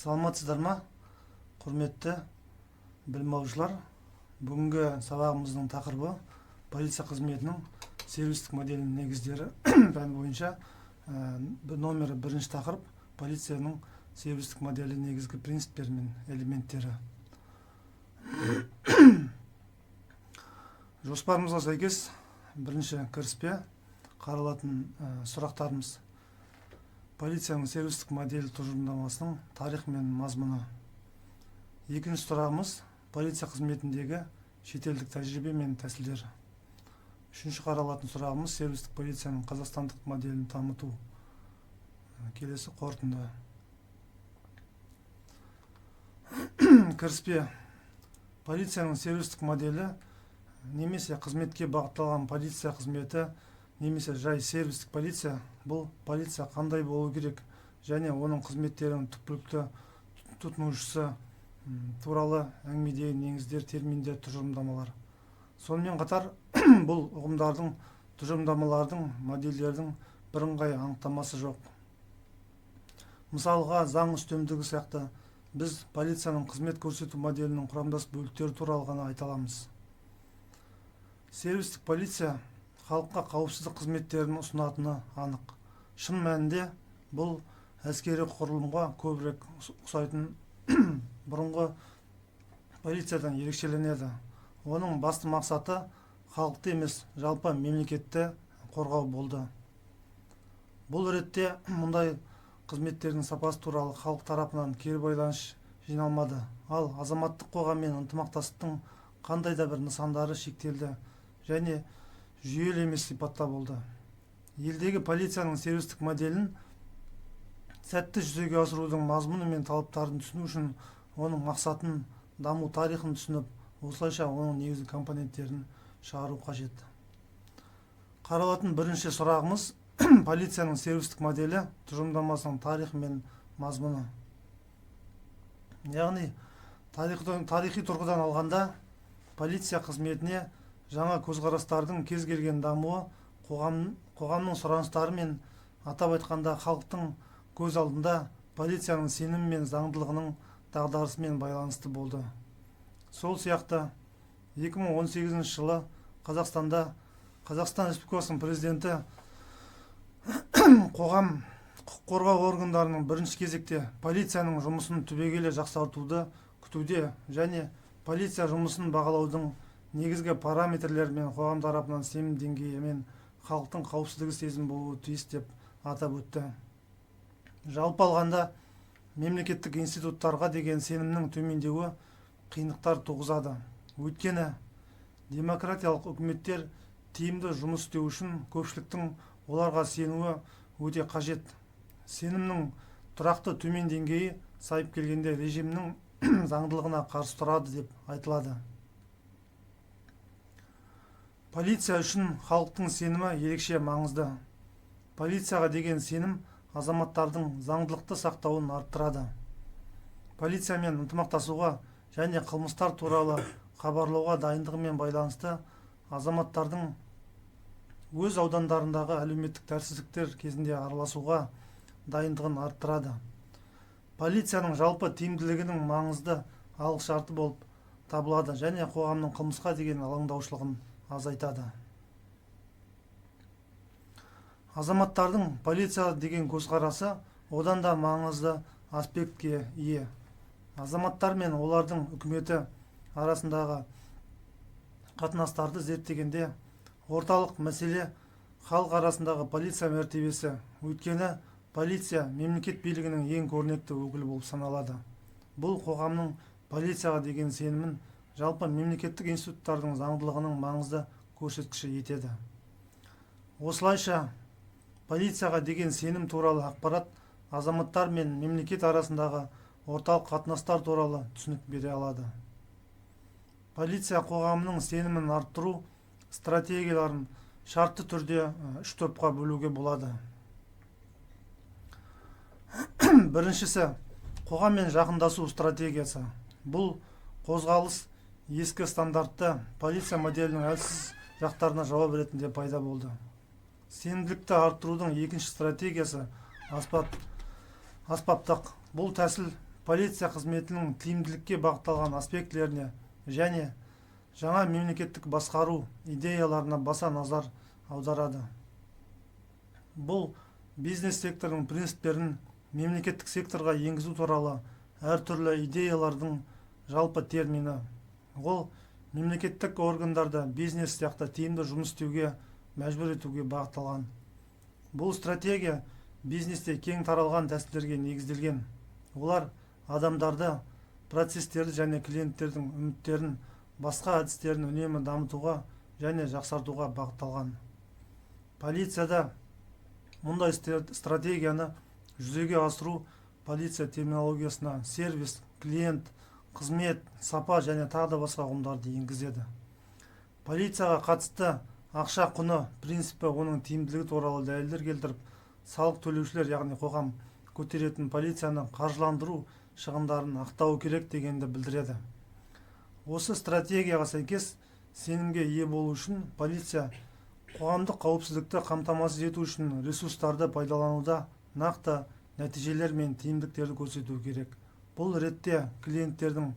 Саламатсыздар ма, құрметті білім алушылар! Бүгінгі сабағымыздың тақырыбы полиция қызметінің сервистік моделінің негіздері пәні бойынша номері бірінші тақырып: полицияның сервистік моделі негізгі принциптері мен элементтері. Жоспарымызға сәйкес, бірінші кіріспе, қаралатын сұрақтарымыз: полицияның сервистік моделі тұжырымдамасының тарихы мен мазмұны. Екінші сұрағымыз: полиция қызметіндегі шетелдік тәжірибе мен тәсілдер. Үшінші қаралатын сұрағымыз: сервистік полицияның қазақстандық моделін дамыту. Келесі қорытынды. Кіріспе. Полицияның сервистік моделі немесе қызметке бағытталған полиция қызметі немесе жай сервистік полиция — бұл полиция қандай болу керек және оның қызметтерінің түпкілікті тұтынушысы туралы әңгімедегі негіздер, терминдер, тұжырымдамалар. Сонымен қатар бұл ұғымдардың, тұжырымдамалардың, модельдердің бірыңғай анықтамасы жоқ. Мысалға, заң үстемдігі сияқты біз полицияның қызмет көрсету моделінің құрамдас бөліктері туралы ғана айта аламыз. Сервистік полиция халыққа қауіпсіздік қызметтерін ұсынатыны анық. Шын мәнінде бұл әскери құрылымға көбірек ұқсайтын бұрынғы полициядан ерекшеленеді. Оның басты мақсаты халықты емес, жалпы мемлекетті қорғау болды. Бұл ретте мұндай қызметтердің сапасы туралы халық тарапынан кері байланыс жиналмады, ал азаматтық қоғаммен ынтымақтастықтың қандай да бір нысандары шектелді және жүйелі емес сипатта болды. Елдегі полицияның сервистік моделін сәтті жүзеге асырудың мазмұны мен талаптарын түсіну үшін оның мақсатын, даму тарихын түсініп, осылайша оның негізгі компоненттерін шығару қажет. Қаралатын бірінші сұрағымыз: полицияның сервистік моделі тұжырымдамасының тарихы мен мазмұны. Яғни тарихи тұрғыдан алғанда, полиция қызметіне жаңа көзқарастардың кез келген дамуы қоғамның сұраныстары мен, атап айтқанда, халықтың көз алдында полицияның сенімі мен заңдылығының дағдарысымен байланысты болды. Сол сияқты 2018 жылы Қазақстанда Қазақстан Республикасының президенті қоғам құқық қорғау органдарының, бірінші кезекте полицияның жұмысын түбегейлі жақсартуды күтуде және полиция жұмысын бағалаудың негізгі параметрлері мен қоғам тарапынан сенім деңгейі мен халықтың қауіпсіздігі сезімі болуы тиіс деп атап өтті. Жалпы алғанда, мемлекеттік институттарға деген сенімнің төмендеуі қиындықтар туғызады, өйткені демократиялық үкіметтер тиімді жұмыс істеу үшін көпшіліктің оларға сенуі өте қажет. Сенімнің тұрақты төмен деңгейі сайып келгенде режимнің заңдылығына қарсы тұрады деп айтылады. Полиция үшін халықтың сенімі ерекше маңызды. Полицияға деген сенім азаматтардың заңдылықты сақтауын арттырады, полициямен ынтымақтасуға және қылмыстар туралы хабарлауға дайындығымен байланысты азаматтардың өз аудандарындағы әлеуметтік тәртіпсіздіктер кезінде араласуға дайындығын арттырады, полицияның жалпы тиімділігінің маңызды алғышарты болып табылады және қоғамның қылмысқа деген алаңдаушылығын азайтады. Азаматтардың полиция деген көзқарасы одан да маңызды аспектке ие. Азаматтар мен олардың үкіметі арасындағы қатынастарды зерттегенде, орталық мәселе — халық арасындағы полиция мәртебесі, өйткені полиция мемлекет билігінің ең көрнекті өкілі болып саналады. Бұл қоғамның полицияға деген сенімін жалпы мемлекеттік институттардың заңдылығының маңызды көрсеткіші етеді. Осылайша, полицияға деген сенім туралы ақпарат азаматтар мен мемлекет арасындағы орталық қатынастар туралы түсінік бере алады. Полиция қоғамының сенімін арттыру стратегияларын шартты түрде үш топқа бөлуге болады. Біріншісі — қоғаммен жақындасу стратегиясы. Бұл қозғалыс ескі стандартты полиция моделінің әлсіз жақтарына жауап ретінде пайда болды. Сенімділікті арттырудың екінші стратегиясы — аспаптық. Бұл тәсіл Полиция қызметінің тиімділікке бағытталған аспектілеріне және жаңа мемлекеттік басқару идеяларына баса назар аударады. Бұл бизнес секторының принциптерін мемлекеттік секторға енгізу туралы әртүрлі идеялардың жалпы термині. Ол мемлекеттік органдарды бизнес сияқты тиімді жұмыс істеуге мәжбүр етуге бағытталған. Бұл стратегия бизнесте кең таралған тәсілдерге негізделген. Олар адамдарды, процестерді және клиенттердің үміттерін басқа әдістерін үнемі дамытуға және жақсартуға бағытталған. Полицияда мұндай стратегияны жүзеге асыру полиция терминологиясына сервис, клиент, қызмет, сапа және тағы да басқа ұғымдарды енгізеді. Полицияға қатысты ақша құны принципі оның тиімділігі туралы дәлелдер келтіріп, салық төлеушілер, яғни қоғам көтеретін полицияны қаржыландыру шығындарын ақтауы керек дегенді білдіреді. Осы стратегияға сәйкес, сенімге ие болу үшін полиция қоғамдық қауіпсіздікті қамтамасыз ету үшін ресурстарды пайдалануда нақты нәтижелер мен тиімділіктерді көрсетуі керек. Бұл ретте клиенттердің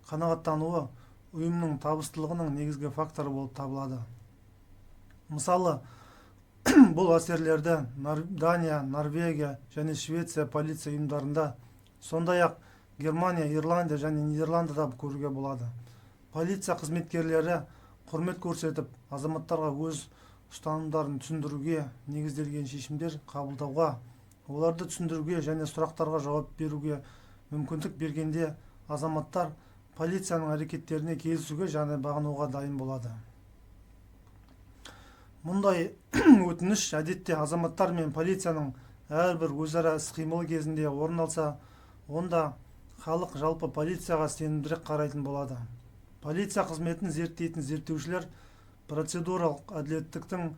қанағаттануы ұйымның табыстылығының негізгі факторы болып табылады. Мысалы, бұл әсерлерді Дания, Норвегия және Швеция полиция ұйымдарында, сондай ақ Германия, Ирландия және Нидерландыда көруге болады. Полиция қызметкерлері құрмет көрсетіп, азаматтарға өз ұстанымдарын түсіндіруге негізделген шешімдер қабылдауға, оларды түсіндіруге және сұрақтарға жауап беруге мүмкіндік бергенде, азаматтар полицияның әрекеттеріне келісуге және бағынуға дайын болады. Мұндай өтініш әдетте азаматтар мен полицияның әрбір өзара іс-қимылы кезінде орын алса, онда халық жалпы полицияға сенімдірек қарайтын болады. Полиция қызметін зерттейтін зерттеушілер процедуралық әділеттіктің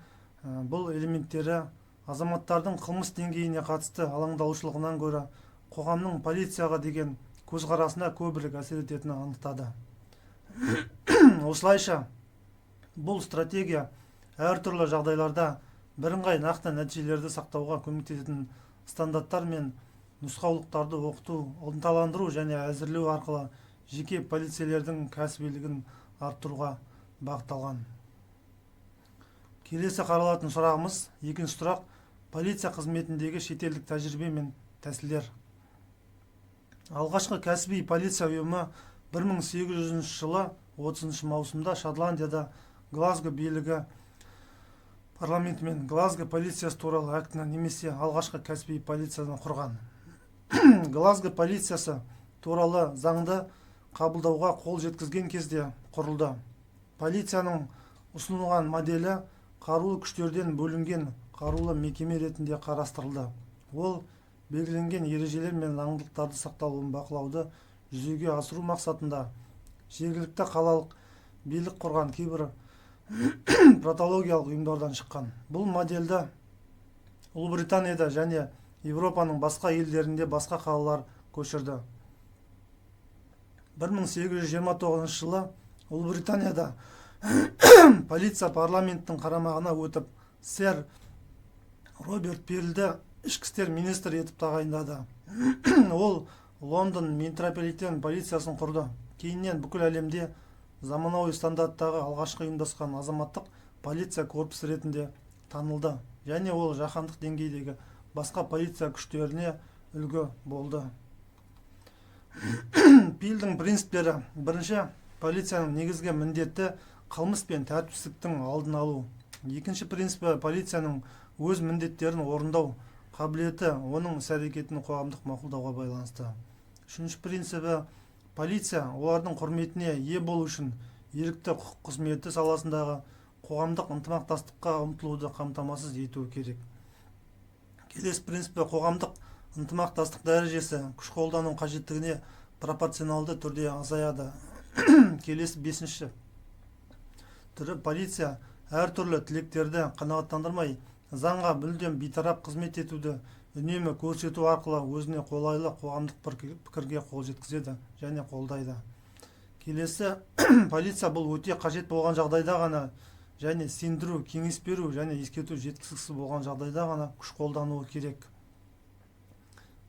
бұл элементтері азаматтардың қылмыс деңгейіне қатысты алаңдаушылығынан гөрі қоғамның полицияға деген көзқарасына көбірек әсер ететінін анықтады. Осылайша, бұл стратегия әртүрлі жағдайларда бірыңғай нақты нәтижелерді сақтауға көмектесетін стандарттар мен нұсқаулықтарды оқыту, ынталандыру және әзірлеу арқылы жеке полицейлердің кәсібилігін арттыруға бағытталған. Келесі қаралатын сұрағымыз, екінші сұрақ: полиция қызметіндегі шетелдік тәжірибе мен тәсілдер. Алғашқы кәсіби полиция ұйымы 1800 жылы 30 маусымда Шотландияда Глазго билігі парламентімен Глазго полициясы туралы актіні немесе алғашқы кәсіби полицияны құрған Глазго полициясы туралы заңды қабылдауға қол жеткізген кезде құрылды. Полицияның ұсынылған моделі қарулы күштерден бөлінген қарулы мекеме ретінде қарастырылды. Ол белгіленген ережелер мен заңдылықтарды сақталуын бақылауды жүзеге асыру мақсатында жергілікті қалалық билік құрған кейбір патологиялық ұйымдардан шыққан. Бұл модельді Ұлыбританияда және Еуропаның басқа елдерінде басқа қалалар көшірді. 1829 жылы Ұлыбританияда полиция парламенттің қарамағына өтіп, сэр Роберт Пилді ішкі істер министрі етіп тағайындады. Ол Лондон метрополитен полициясын құрды. Кейіннен бүкіл әлемде заманауи стандарттағы алғашқы ұйымдасқан азаматтық полиция корпусы ретінде танылды және ол жаһандық деңгейдегі басқа полиция күштеріне үлгі болды. Пилдің принциптері: бірінші, полицияның негізгі міндеті – қылмыс пен тәртіпсіздіктің алдын алу. Екінші принципі: полицияның өз міндеттерін орындау қабілеті оның іс әрекетін қоғамдық мақұлдауға байланысты. Үшінші принципі: полиция олардың құрметіне ие болу үшін ерікті құқық қызметі саласындағы қоғамдық ынтымақтастыққа ұмтылуды қамтамасыз етуі керек. Келесі принципі: қоғамдық ынтымақтастық дәрежесі күш қолдану қажеттігіне пропорционалды түрде азаяды. Келесі, бесінші түрі: полиция әртүрлі тілектерді қанағаттандырмай, заңға мүлдем бейтарап қызмет етуді үнемі көрсету арқылы өзіне қолайлы қоғамдық пікірге қол жеткізеді және қолдайды. Келесі, полиция бұл өте қажет болған жағдайда ғана және сендіру, кеңес беру және ескерту жеткіліксіз болған жағдайда ғана күш қолдануы керек.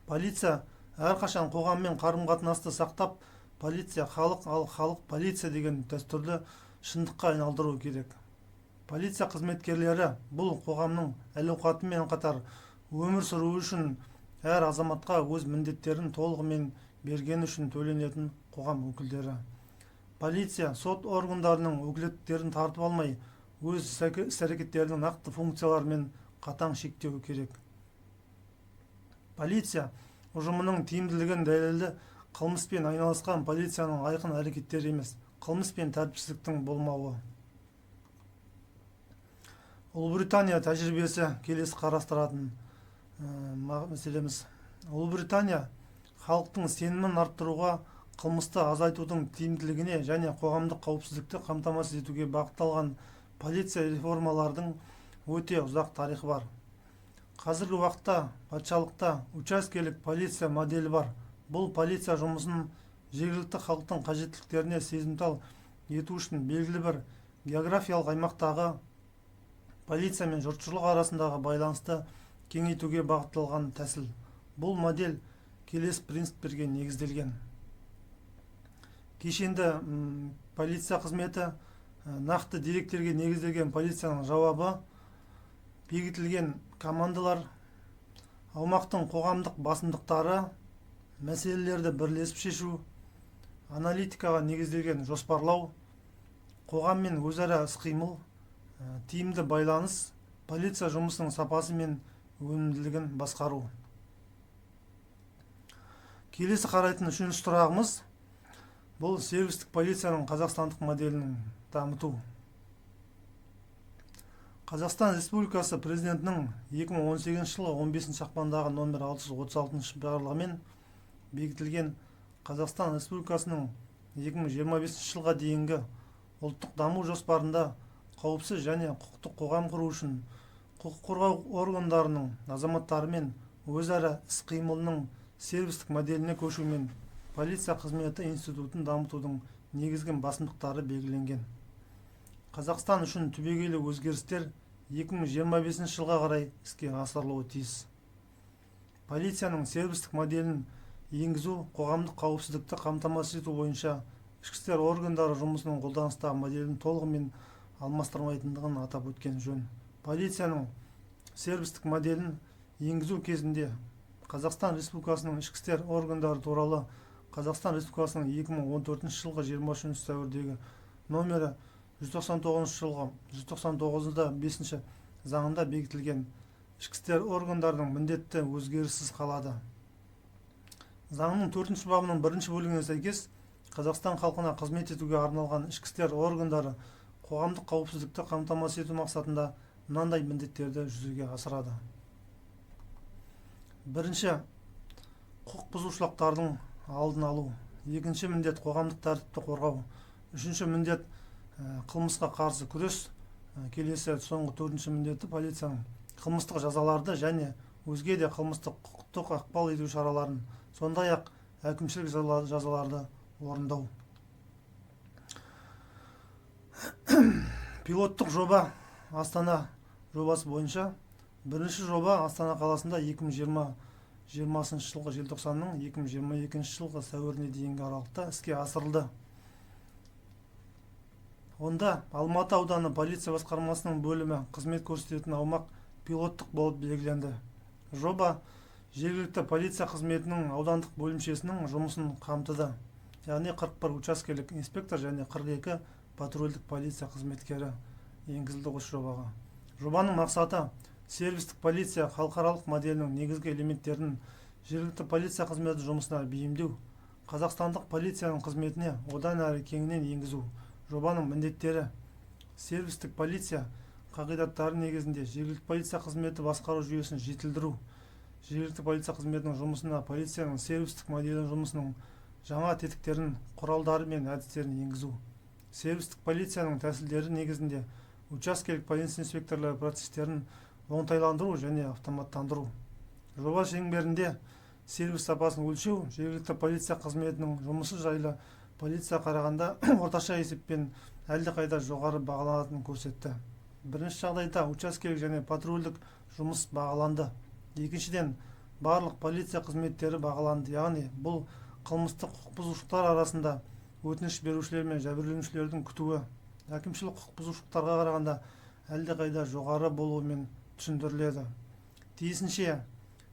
Полиция Әрқашан қоғаммен қарым-қатынасты сақтап, полиция халық, ал халық полиция деген дәстүрді шындыққа айналдыру керек. Полиция қызметкерлері бұл қоғамның әл-ауқатымен қатар өмір сүруі үшін әр азаматқа өз міндеттерін толығымен бергені үшін төленетін қоғам өкілдері. Полиция сот органдарының өкілеттіктерін тартып алмай, өз іс-әрекеттерінің нақты функцияларымен қатаң шектеуі керек. Полиция ұжымының тиімділігін дәлелді қылмыспен айналысқан полицияның айқын әрекеттері емес, қылмыс пен тәртіпсіздіктің болмауы. Ұлыбритания тәжірибесі келесі қарастыратын мәселеміз. Ұлыбритания халықтың сенімін арттыруға, қылмысты азайтудың тиімділігіне және қоғамдық қауіпсіздікті қамтамасыз етуге бағытталған полиция реформалардың өте ұзақ тарихы бар. Қазіргі уақытта патшалықта учаскелік полиция моделі бар. Бұл полиция жұмысын жергілікті халықтың қажеттіліктеріне сезімтал ету үшін белгілі бір географиялық аймақтағы полиция мен жұртшылық арасындағы байланысты кеңейтуге бағытталған тәсіл. Бұл модель келесі принциптерге негізделген: кешенді полиция қызметі, нақты деректерге негізделген полицияның жауабы, бекітілген командалар, аумақтың қоғамдық басымдықтары, мәселелерді бірлесіп шешу, аналитикаға негізделген жоспарлау, қоғаммен өзара іс-қимыл, тиімді байланыс, полиция жұмысының сапасы мен өнімділігін басқару. Келесі қарайтын үшінші сұрағымыз бұл сервистік полицияның қазақстандық моделін дамыту. Қазақстан Республикасы Президентінің 2018 жылғы 15 ақпандағы номер 636 жарлығымен бекітілген Қазақстан Республикасының 2025 жылға дейінгі ұлттық даму жоспарында қауіпсіз және құқықтық қоғам құру үшін құқық қорғау органдарының азаматтарымен өзара іс-қимылының сервистік моделіне көшу мен полиция қызметі институтын дамытудың негізгі басымдықтары белгіленген. Қазақстан үшін түбегейлі өзгерістер 2025 жылға қарай іске асырылуы тиіс. Полицияның сервистік моделін енгізу қоғамдық қауіпсіздікті қамтамасыз ету бойынша ішкі істер органдары жұмысының қолданыстағы моделін толығымен алмастырмайтындығын атап өткен жөн. Полицияның сервистік моделін енгізу кезінде Қазақстан Республикасының ішкі істер органдары туралы Қазақстан Республикасының 2014 жылғы 23 сәуірдегі номері 199 жылғы 199-да 5 заңында бекітілген ішкі істер органдарының міндетті өзгеріссіз қалады. Заңның 4 бабының 1 бөлігіне сәйкес, Қазақстан халқына қызмет етуге арналған ішкі істер органдары қоғамдық қауіпсіздікті қамтамасыз ету мақсатында мынандай міндеттерді жүзеге асырады: Бірінші, құқық бұзушылықтардың алдын алу. Екінші міндет, қоғамдық тәртіпті қорғау. Үшінші міндет, қылмысқа қарсы күрес. Келесі соңғы төртінші міндеті полицияның қылмыстық жазаларды және өзге де қылмыстық құқықтық ықпал ету шараларын, сондай-ақ әкімшілік жазаларды орындау. Пилоттық жоба Астана жобасы бойынша бірінші жоба Астана қаласында 2020 жылғы желтоқсанның 2022 жылғы сәуіріне дейінгі аралықта іске асырылды. Онда Алматы ауданы полиция басқармасының бөлімі қызмет көрсететін аумақ пилоттық болып белгіленді. Жоба жергілікті полиция қызметінің аудандық бөлімшесінің жұмысын қамтыды, яғни 41 учаскелік инспектор және 42 патрульдік полиция қызметкері енгізілді осы жобаға. Жобаның мақсаты сервистік полиция халықаралық моделінің негізгі элементтерін жергілікті полиция қызметі жұмысына бейімдеу, қазақстандық полицияның қызметіне одан әрі кеңінен енгізу. Жобаның міндеттері: сервистік полиция қағидаттары негізінде жергілікті полиция қызметі басқару жүйесін жетілдіру, жергілікті полиция қызметінің жұмысына полицияның сервистік моделі жұмысының жаңа тетіктерін, құралдары мен әдістерін енгізу, сервистік полицияның тәсілдері негізінде учаскелік полиция инспекторлары процестерін оңтайландыру және автоматтандыру. Жоба шеңберінде сервис сапасын өлшеу жергілікті полиция қызметінің жұмысы жайлы полиция қарағанда орташа есеппен әлдеқайда жоғары бағаланатынын көрсетті. Бірінші жағдайда учаскелік және патрульдік жұмыс бағаланды. Екіншіден, Барлық полиция қызметтері бағаланды, яғни бұл қылмыстық құқық бұзушылықтар арасында өтініш берушілер мен жәбірленушілердің күтуі әкімшілік құқық бұзушылықтарға қарағанда әлдеқайда жоғары болуымен түсіндіріледі. Тиісінше,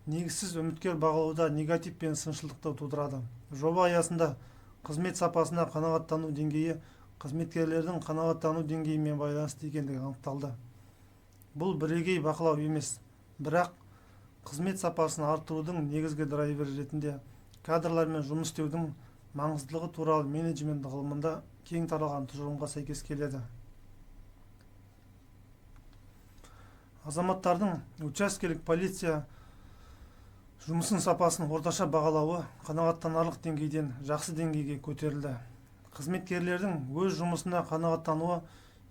негізсіз үміткер бағалауда негатив пен сыншылдықты тудырады. Жоба аясында қызмет сапасына қанағаттану деңгейі қызметкерлердің қанағаттану деңгейімен байланысты екендігі анықталды. Бұл бірегей бақылау емес, бірақ қызмет сапасын арттырудың негізгі драйвері ретінде кадрлармен жұмыс істеудің маңыздылығы туралы менеджмент ғылымында кең таралған тұжырымға сәйкес келеді. Азаматтардың учаскелік полиция жұмысының сапасын орташа бағалауы қанағаттанарлық деңгейден жақсы деңгейге көтерілді. Қызметкерлердің өз жұмысына қанағаттануы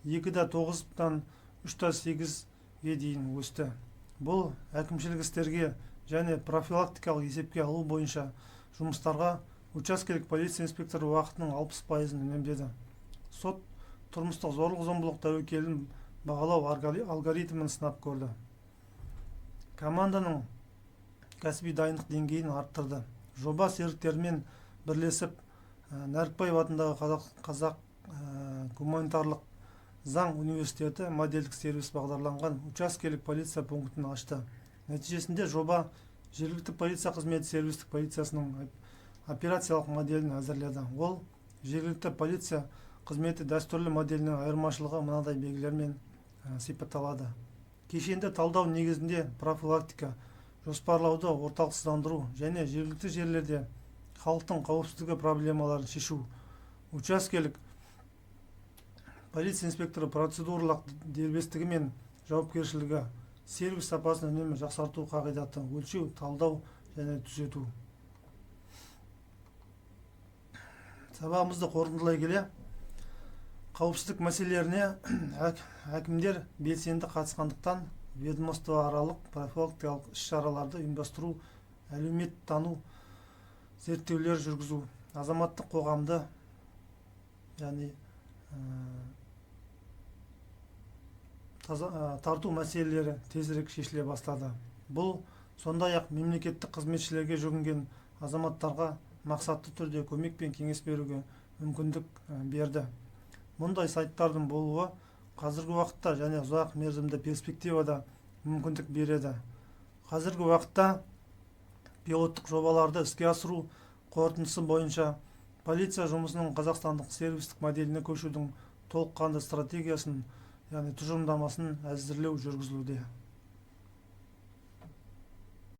2,9-дан 3,8-ге дейін өсті. Бұл әкімшілік істерге және профилактикалық есепке алу бойынша жұмыстарға учаскелік полиция инспекторы уақытының 60%-ын үнемдеді. Сот тұрмыстық зорлық-зомбылық тәуекелін бағалау алгоритмін сынап көрді. Команданың кәсіби дайындық деңгейін арттырды. Жоба серіктерімен бірлесіп Нәрікбаев атындағы Қазақ гуманитарлық заң университеті модельдік сервис бағдарланған учаскелік полиция пунктін ашты. Нәтижесінде жоба жергілікті полиция қызметі сервистік полициясының операциялық моделін әзірледі. Ол жергілікті полиция қызметі дәстүрлі моделінен айырмашылығы мынадай белгілермен сипатталады. Кешенді талдау негізінде профилактика, жоспарлауды орталықсыздандыру және жергілікті жерлерде халықтың қауіпсіздігі проблемаларын шешу. Учаскелік полиция инспекторы процедуралық дербестігі мен жауапкершілігі, сервис сапасын үнемі жақсарту қағидаты, өлшеу, талдау және түзету. Сабағымызды қорытындылай келе, қауіпсіздік мәселелеріне әкімдер белсенді қатысқандықтан ведомствоаралық профилактикалық іс-шараларды ұйымдастыру, әлеуметтану зерттеулер жүргізу, азаматтық қоғамды, яғни тарту мәселелері тезірек шешіле бастады. Бұл сондай-ақ мемлекеттік қызметшілерге жүгінген азаматтарға мақсатты түрде көмек пен кеңес беруге мүмкіндік берді. Мұндай сайттардың болуы қазіргі уақытта және ұзақ мерзімді перспективада мүмкіндік береді. Қазіргі уақытта пилоттық жобаларды іске асыру қорытындысы бойынша полиция жұмысының қазақстандық сервистік моделіне көшудің толыққанды стратегиясын, яғни тұжырымдамасын әзірлеу жүргізілуде.